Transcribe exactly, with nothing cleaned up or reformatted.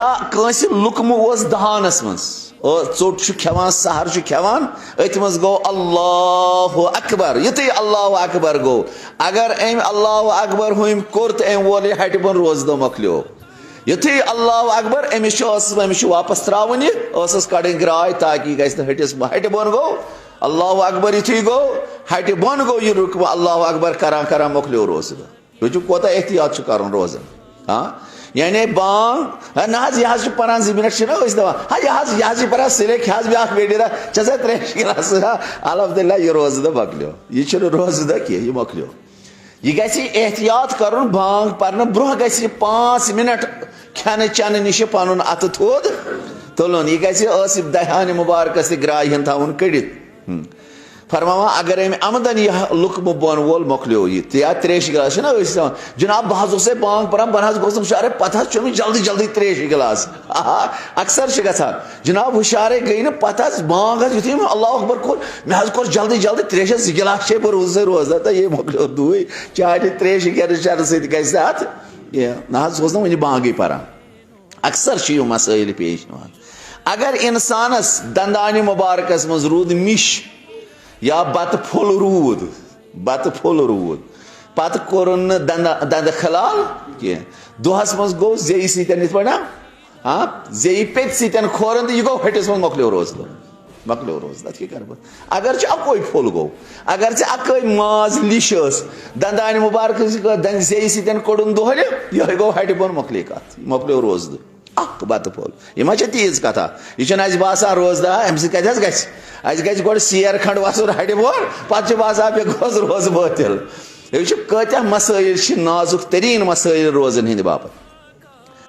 آ، کٲنٛسہِ لُکمہٕ اوس دہانس منٛز، او، ژوٚٹ چھُ کھٮ۪وان، سحر چھُ کھٮ۪وان، أتھۍ منٛز گوٚو اللہ اکبر۔ یُتھُے اللہ اکبر گوٚو، اگر أمۍ اللہ اکبر ہُمۍ کوٚر تہٕ أمۍ وول یہِ ہٹہِ بۄن، روزٕ دۄہ مۄکلیو۔ یُتھُے اللہ اکبر، أمِس چھُ ٲسَس، أمِس چھُ واپس ترٛاوُن یہِ، ٲسَس کڑٕنۍ گرٛاے تاکہِ یہِ گژھِ نہٕ ہٹِس، ہٹہِ بۄن گوٚو۔ اللہ اکبر یُتھُے گوٚو، ہٹہِ بۄن گوٚو یہِ لُکمہٕ، اللہ اکبر کران کران مۄکلیو روزٕ دۄہ۔ وٕچھِو، کوٗتاہ احتیاط چھُ کرُن روزان۔ ہاں، یعنی بانگ، ہے، نہ حظ، یہِ حظ چھُ پران زٕ منٹ، چھِنہ أسۍ دَپان، ہا، یہِ حظ، یہِ حظ چھِ پران سِلے، کھےٚ حظ بیٛاکھ بیٚیہِ ڈیرا، چھےٚ سا ترٛیش گِلاس؟ ہا، الحمدللہ، یہِ روزٕ دۄہ مۄکلیو۔ یہِ چھُنہٕ روزٕ دۄہ کینٛہہ، یہِ مۄکلیو۔ یہِ گژھِ احتیاط کرُن، بانگ پرنہٕ برونٛہہ گژھِ یہِ پانٛژھ منٹ کھٮ۪نہٕ چٮ۪نہٕ نِش پنُن اَتھٕ تھوٚد تُلُن۔ یہِ گژھِ ٲسِتھ دہانہِ مُبارکس تہِ گرٛایہِ ہُنٛد تھاوُن کٔڑِتھ۔ ہم۔ فرماوان، اگر أمۍ عمدن یہِ لُکمہٕ بۄن وول، مۄکلیو یہِ۔ تہِ یا ترٛیشہِ گِلاس چھِنہ أسۍ دِوان۔ جناب، بہٕ حظ اوسَے بانگ پران، بہٕ نہ حظ گوٚژھُم شعرے، پتہٕ حظ چیوٚم مےٚ جلدی جلدی ترٛیشہِ گِلاس۔ آہا، اکثر چھِ گژھان۔ جناب، ہُشارے گٔے نہٕ، پتہٕ حظ بانگ حظ، یُتھُے مےٚ اللہ اکبر کوٚر، مےٚ حظ کوٚر جلدی جلدی ترٛیش حظ زٕ گِلاس چے بہٕ روٗزسَے روزدار، تہٕ یے مۄکلیو دوٗرے۔ چانہِ ترٛیشہِ گِلاس چٮ۪نہٕ سۭتۍ گژھِ نہٕ اَتھ کینٛہہ۔ نہ حظ، سُہ اوس نہٕ وُنہِ بانگٕے پران۔ اکثر چھِ یِم مسٲیِل پیش یِوان۔ اگر انسانس دندانہِ مبارکس منٛز روٗد مِش یا بتہٕ پھوٚل روٗد، بتہٕ پھوٚل روٗد، پتہٕ کوٚرُن نہٕ دندٕ، دندٕ خلال کینٛہہ، دۄہس منٛز گوٚو زیٚیہِ سۭتۍ یِتھ پٲٹھۍ نا، ہاں، زیٚیہِ پیٚتۍ سۭتۍ کھورُن تہٕ یہِ گوٚو ہٹِس منٛز، مۄکلیو روزٕ دۄہ۔ مۄکلیو روزٕ، اَتھ کیٛاہ کَرٕ بہٕ؟ اگر ژےٚ اَکوے پھوٚل گوٚو، اگر ژےٚ اَکٲے ماز لِش ٲس، دَندانہِ مُبارکہٕ سۭتۍ، دَندِ زیٚیہِ سۭتۍ کوٚڑُن دۄہلہِ، یِہوٚے گوٚو ہَٹہِ بۄن، مۄکلے کَتھ، یہِ مۄکلیو روزٕ دۄہ۔ اَکھ بَتہٕ پھوٚل۔ یہِ ما چھےٚ تیٖژ کَتھا؟ یہِ چھُنہٕ اَسہِ باسان روزٕ دۄہ، اَمہِ سۭتۍ کَتہِ حظ گژھِ؟ اَسہِ گژھِ گۄڈٕ سیر کھنٛڈ وَسُن ہَٹہِ بۄن، پَتہٕ چھُ باسان، مےٚ گوٚژھ روزٕ بٲطِل۔ یہِ چھُ کۭتیٛاہ مسٲیِل چھِ، نازُک تریٖن مسٲیِل روزَن ہِنٛدِ باپَتھ۔